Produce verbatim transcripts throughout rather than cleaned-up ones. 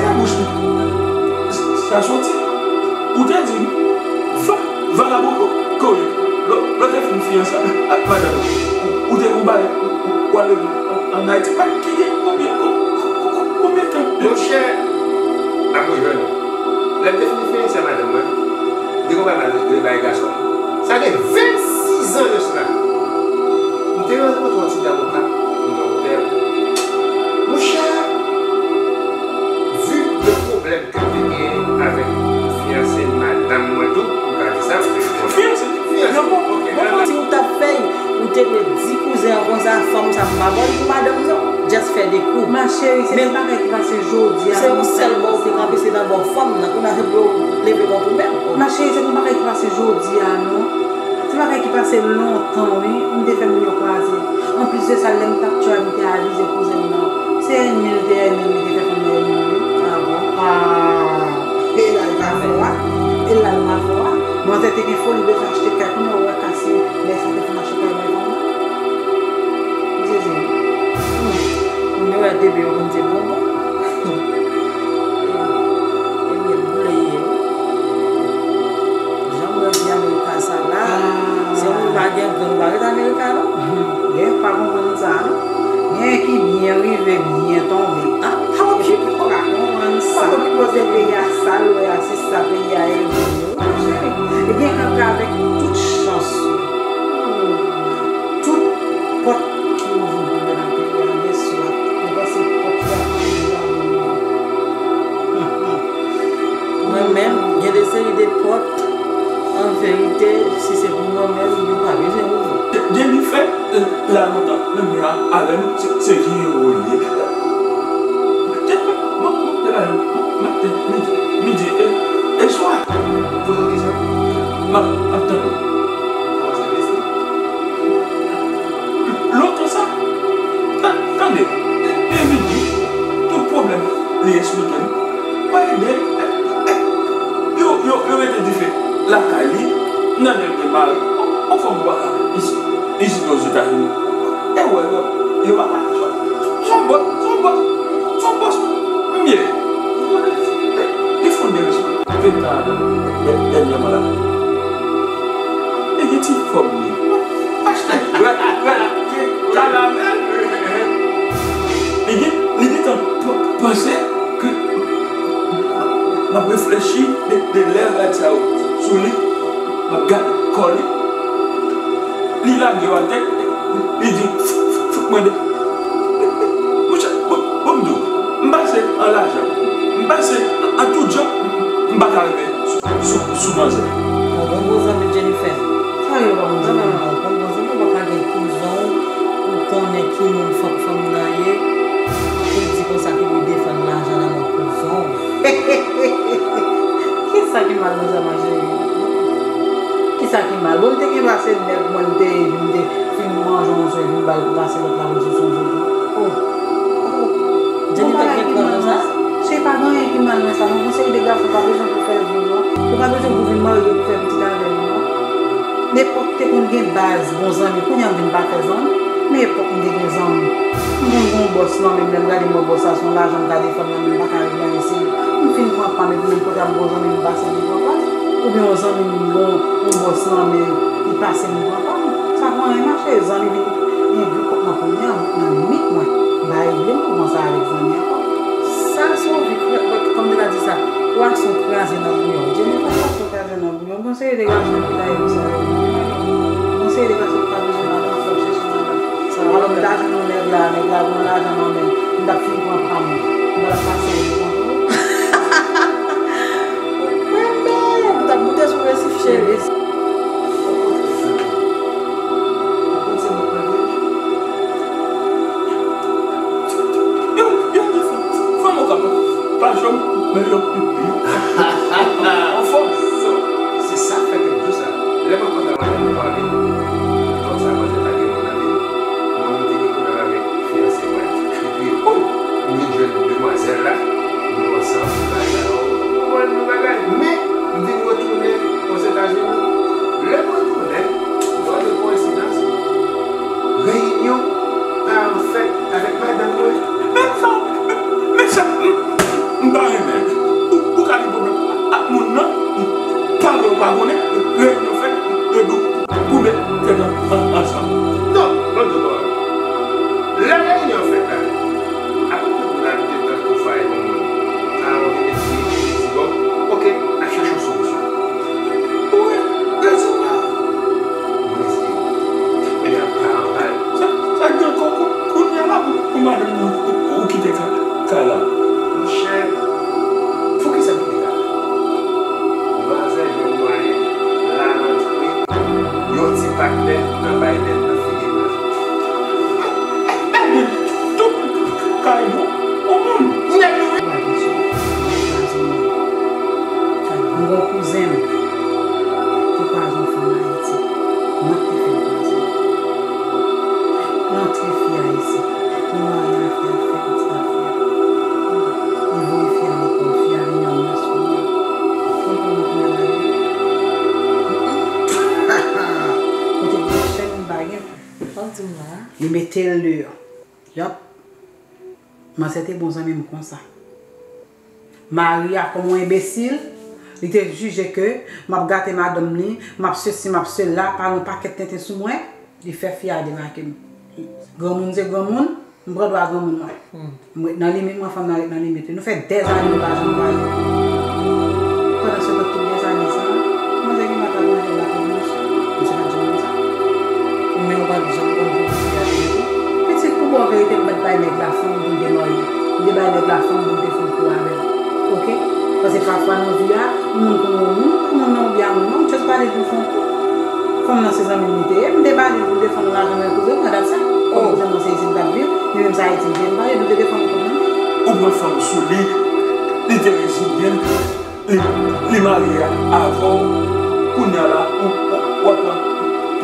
Nan bouch li sa soti. Ou te di m, va, vagabon ko, ko ye. Lè, lè w te fin fiyanse ak madanm ou, ou te, ou bay, ou, ou, ou ale an, an Ayiti. Pa ki gen konbyen, kon-, kon-, kon-, konbyen tan? Monchè, m ap rejwenn ou. Lè m te fin fiyanse ak madanm mwen, m te konn bay mal, bay gason. Sa gen vennsis zan de sila. M te rankontre yon ti dam o Kap, yon notè. Monchè, vi de pwoblèm ke m te genyen avèk fiyanse madanm mwen tou, m ka di sa, paske fiyanse, fiyanse, ok, si w t ap fè l, ou te dwe di kouzen an konsa, fanm sa m pa ba l pou madanm non, just fè de kou. Ma chérie, se yon bagay ki pase jodi a. Se yon sèl bò ou te kanpe, se nan bò fanm nan, kounye a se pou yo leve kont ou menm. Ma chérie, se yon bagay ki pase jodi a non. Se bagay ki pase lontan wi, m te fè moun yo kwaze. Anplis de sa, lè m t ap try, m te avize kouzen m nan. Se ènmi l te ènmi m, li te fè fanm nan ènmi m wi. Ah bon? Ah, e la l pa fò a. E la l pa fò a. Manzè te gen foli bezwen achte kay, kounye a ou wè kase, lè sa te fin achte kay bay fanm nan. Jezi. Hmm. Kounye a ou wè depi yo konn se bonbon. Ebyen, boule ye wi. Jan m wè vi Amerika sa la, si yon moun pa gen grenn, ou pa ret Amerika non. Gen pa konprann sa non. Gen ki byen rive, byen tonbe. Ah, ah, ok. Epi ki pa konprann sa. Ou pa konn ki koze peyi a sal, ou wè a, se sa peyi a ye. Ebyen, antre avèk tout chans ou. Tout pòt ki ouvri pou mwen nan peyi a, gen swat. Mwen panse pòt ki ap ouvri a, mwen menm, gen de seri de pòt, an verite, si se pou mwen menm, yo pa bezwen ouvri. Jennifer, la lontan, menm la, avè nou, se, se vye wòl li ye. Jennifer, mwen, mwen, mwen, mwen, midi, midi, e, e swa. Poze w kesyon. M ap, m ap tande w. Lontan sa, tan-, tande, e, e vin di, tout pwoblèm li esplike m. Mwen ede l. Yo, yo, yo mete dife lakay li, nan lè l gen mari. On fanm bwa isi, isi Ozetazini. E wè, yo, yo pa, son bòs, son bòs, son bòs m ye. Li fè yon derespekte dènyèman la. Li gen ti fòm li. Wè, wè, kalamèl. Li gen, li gentan p-, panse ke m ap reflechi de, de lè rad sa yo sou li, m ap gade kò li. Li lage yo atè, li di, "Fout mwen de." Monchè, bon, bon, m di w, m pase an lajan, m pase an tout jan, m pa ka rive sou, sou, sou manzè. Bon, bon, bon zanmi Jennifer. Sa yo pa bon zanmi. Non, non, non, bon, bon zanmi, ou pa ka gen kouzon w, ou konnen ki moun fanm, fanm nan ye, pou di konsa ke pou defann lajan nan men kouzon w. Kisa ki mal nan sa, ma chérie? Kisa ki mal? Bon, m te gen pase nèg mwen, m te, m te fin manje yon sou, epi m ba l pase lòt la, m sou sonje tou. Oh. Oh. Jennifer gen kran konsa? Se pa gen anyen ki mal nan sa, non. Gon seri de gason pa bezwen pou fè vi, non. Ou pa bezwen pou vin marye pou fè pitit avè l, non. Nenpòt te konn gen baz, bon zanmi, kounye a m vin pa fè zanmi. Men epòk m te gen zanmi. M konn gen yon bòs nan men m, lè m gade m wè bòs la se yon lajan m ka defann nan men m, m pa ka ret nan men se m fin pran pa m, epi menm kote a m gen yon zanmi m pase m pran pa m, oubyen yon zanmi m bon, yon bòs nan men l, li pase m pran pa m. Sa pa anyen mache, zanmi vin gen gwo kòk nan kounye a, nan limit mwen. M pa regle m pou konsa avèk zanmi ankò. Sa se yon vi krè, kòm yo ta di sa, pwason kraze nan bouyon. Jennifer, pwason kraze nan bouyon. Yon seri de gason ki ta ye pou sa yo. Yon seri de gason ki pa bezwen madanm, k ap chèche madanm. Alò, m ta jwenn yon nèg la, nèg la pran lajan nan men m, m t ap fin pran pa m. M pa t ap pase yon bon tou. Mwen menm, m t ap moute sou resif, cheri. Yo, yo, yo, fanm, fanm Okap pa jwenn, men yo, yo anfòm. So, se sa k fè ke m di w sa. Lè m ap konn avè nou pale, kòm sa manzè ta gen moun nan men l, mwen menm te gen pwoblèm avèk fiyanse mwen, epi m vin jwenn demwazèl la, nou ansanm, bagay la, yon bon bagay. Men, m vin retounen Ozetazini. Lè m retounen, bon, de koyensidans, reyinyon paran fèt avèk madanm mwen. Men sa, men sa, m, m pa Mete l deyò. Yòp. Manzè te bon zanmi m konsa. Mari a, kòm yon enbesil, li te jije ke m ap gate madanm li, m ap sesi, m ap sela, pale yon pakèt tenten sou mwen, li fè fi a debake m. Granmoun se granmoun, m pran dwa granmoun mwen. M ret nan limit mwen, fanm nan ret nan limit li. Nou fè dèzane nou pa janm pale. Pandan se tan, tout dèzane sa, manzè gen dwa t ap manje gate m, mesye. Misye pa t janm konn sa. Men ou pa t janm konn pou misye a te ye tou. Pitit, pou ba w verite, m pa t bay nèg la fanm pou m te marye. M te bay nèg la fanm pou m te fè yon kou avè l. Oke? Paske pafwa nan vi a, yon moun konnen yon moun, yon moun nan oubyen yon moun nan, m just pale pou l fè yon kou. Fanm nan se zanmi m li te ye, m te pale pou l defann yon lajan mwen kouzen mwen dat sa. Kòm kouzen mwen se isit l t ap viv, li menm se Ayiti l te ye, m pale pou l te defann fanm nan. Ou pran fanm sou li, li te rezilye l, li, li marye avè w, kounye a la, ou, ou, w ap pran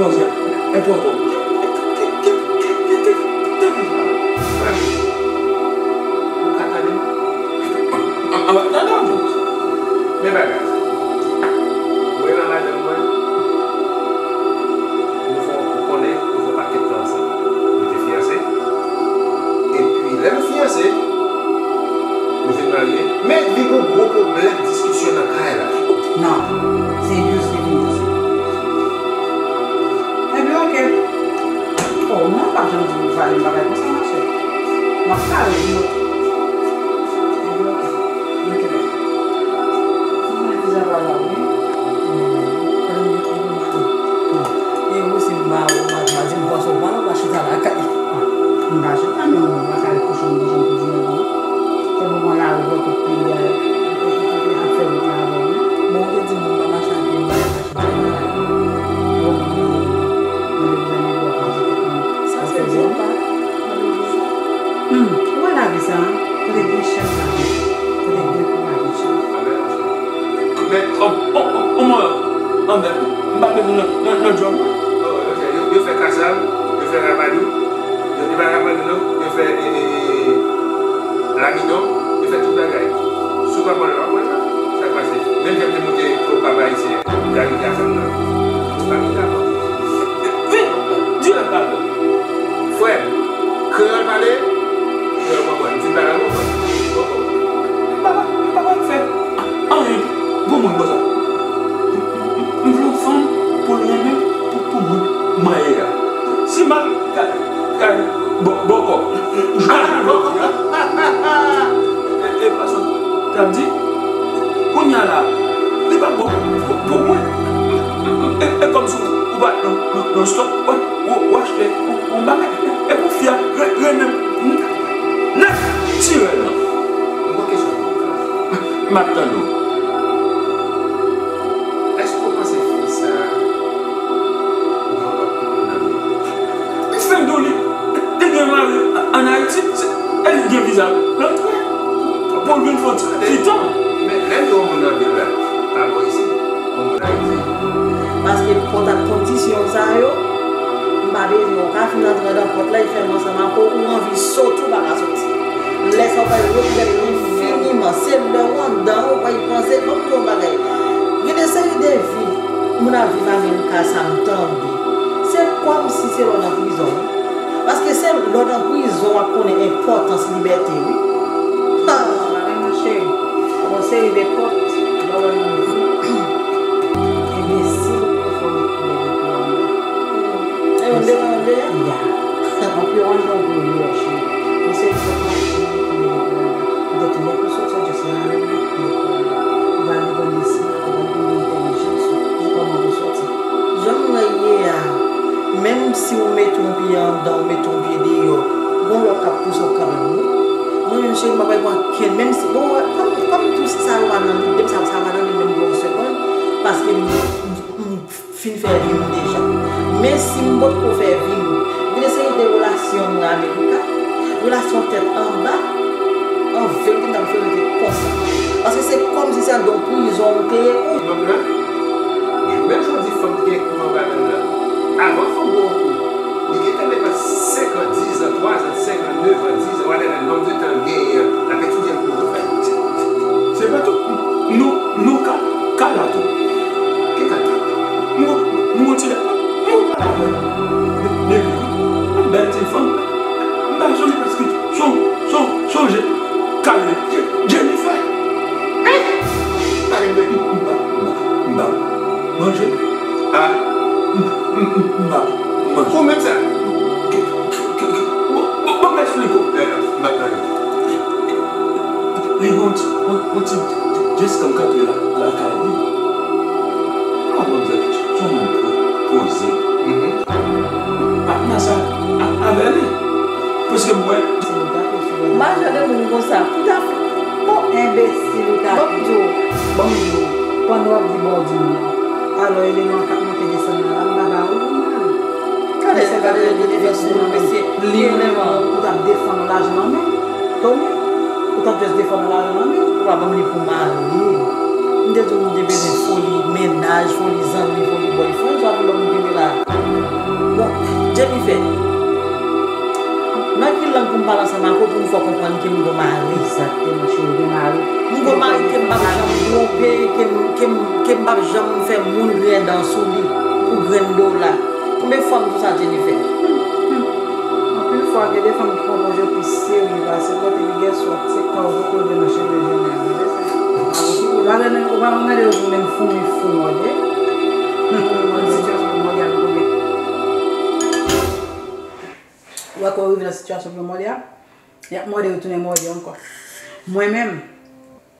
manzè enpòtan. Ou ka tande m? An, an, tande m. Men bagay. Mwen la madanm mwen, nou fè, ou konnen, nou fè pakèt tan ansanm. Nou te fiyanse. Epi, lè nou fiyanse, nou vin marye. Men vin gen gwo pwoblèm diskisyon nan kay la. Non, se Yous ki vin di sa. Ebyen, oke. Oh, non, pa janm di m pale m bagay konsa, machè. M ap kare di w. Ebyen, oke. Oke, bye. Ou konnen viza pa la, wi. E ou si m ba ou, m pa di m panse w pa la, w pa chita lakay. M pa chita, men w pa kare kouche m bouch m pou di yon bon. Se bon, mwen la, ou wè tout peyi a, ap fè wout la avè w, wi. Bon, ou te di m ou pa mache ak yon bagay. Sa se bon pa. Hmm, ou wè lavi sa, kote gen chèf la gen, kote gen kou pa gen chèf. Men, o, o, o, omwen, anben, m pa bezwen nan, nan, nan djòb mwen. Yo, yo fè, yo, yo fè kasal, yo fè rapadou, yo, yo pa rapadou non, yo fè, e, e, e, lamidon, yo fè tout bagay. Si w pa pran l, w ap pran l. Sa k pase? Menm jan m te monte pou papa isi, David Jackson nan. Pa vin avan. Vin! Dirèk avan. Frè m, kreyòl pale, kreyòl konprann. M fin pale avè w, frè m. Papa, papa m fè anyen pou moun konsa. M vle yon fanm pou l renmen pou, pou moun mwen ye a. Si m al kay, kay bò, bòkò, jodi a, jodi a, e, e pa sa w t ap di, kounye a la, li pa bon pou, pou mwen. E, e kòmsi w pa nan, nan, nan stòk, w, w, w achte yon, yon bagay, e pou fi a re-, renmen m natirèlman. M ap tande w. Èske w panse fi sa a gen yon lòt moun nan men l? Li fendou li, li gen mari ann Ayiti, se, e li gen viza rantre. Pou l vin fè yon ti, ti tan. Men lè l gen yon moun nan vil la, pa bò isi, yon moun Ayiti. Paske pòt ak kondisyon sa yo, m pa bezwen, ou ka fin antre nan pòt la, e fèmen ansanm ak ou, ou anvi soti, ou pa ka soti. Lè sa w pral regrèt enfiniman. Se lè w anndan ou pral panse, ban m di w yon bagay. Gen de seri de vi moun ap viv Amerika sa m tande. Se kòmsi se lè w nan prizon wi. Paske se lè w nan prizon w ap konnen enpòtans libète wi. Ha! Bagay mwen cheri. Gon seri de pòt lè w nan vi. Enbesil pou fè w met koulè de pye w anndan. E yon devan yon deyò? Ya. Anpi w anndan w pou w deyò cheri. Yon seri de pòt w ap jwenn koulè de pye w anndan. Petèt lè pou sòti w just rale l met koulè de pye w anndan. Ou pral depann de sima, ou pral depann de entèlijans ou, pou kòman pou sòti. Jan m wè l ye a, menm si w mete yon pye anndan, w mete yon pye deyò, gon lòt k ap pouse w kanmenm wi. Mwen menm cheri m pa pral pran kenn, menm si, bon, kòm, kòm tou sa yo pa nan lide m, sa, sa pa nan lide m menm pou yon segonn, paske m, m, m fin fè vi m deja. Men si m potko fè vi m, gen de seri de relasyon mwen Amerika, relasyon tèt anba, an verite m t ap fè rete konsa. Paske se kòmsi se anndan yon prizon ou te ye wi. Menm jan, menm jan w di fanm ki gen kou anba menm nan, avan fanm ba w kou, li gentan depann senk an, diz an, twa zan, senk an, nèf an, diz an, whatever, nonm de tan l genyen an, l ap etidye l pou l fè. Se pa tout nou, nou ka, ka la tou. Ki ka la? Nou, nou kontinye. Nou ka la. Yon bèl ti fanm. Yon ti, yon, yon ti, ti, ti eskanp k ap ye la, lakay li. Mwen konn se, se yon moun po-, poze. Patnè sa, a, avè li. Paske m wè. Majè de moun konsa, pou ta fè. Bon, enbesil ou ta. Bon, di w. Bon, di w. Pandan w ap di bon, di w. Alò, eleman k ap monte desann nan la, m pa ba ou mal. Gade, gade, gade, gade, mesye, li menm, ou t ap defann lajan nan men. Tony, ou t ap just defann lajan nan men. Ou pa ban m li pou mari. M te di w m te bezwen foli mennaj, foli zanmi, foli boyfriend, sa vin ban m kenbe la. Bon, Jennifer, nan ki lang pou m pale ansanm ak ou pou m fè w konprann ke m gon mari? Egzakteman, cheri, gen mari. M gon mari ke m p ap janm twonpe, ke m, ke m, ke m p ap janm fè moun griyen dan sou li pou grenn dola. Konbyen fwa m di w sa, Jennifer? Anpil fwa, gen de fanm ki pran pòz yo pi serye pase, kote li gen sòt, se kan yo poko vin nan cheve jounen an. Ou pa nan, ou pa nan gade yo sou menm foumi fou mòde. Mwen sitiyasyon pou mòde a nou konbyen. Ou wè kò rive nan sitiyasyon pou mòde a, y ap mòde, yo tounen mòde ankò. Mwen menm,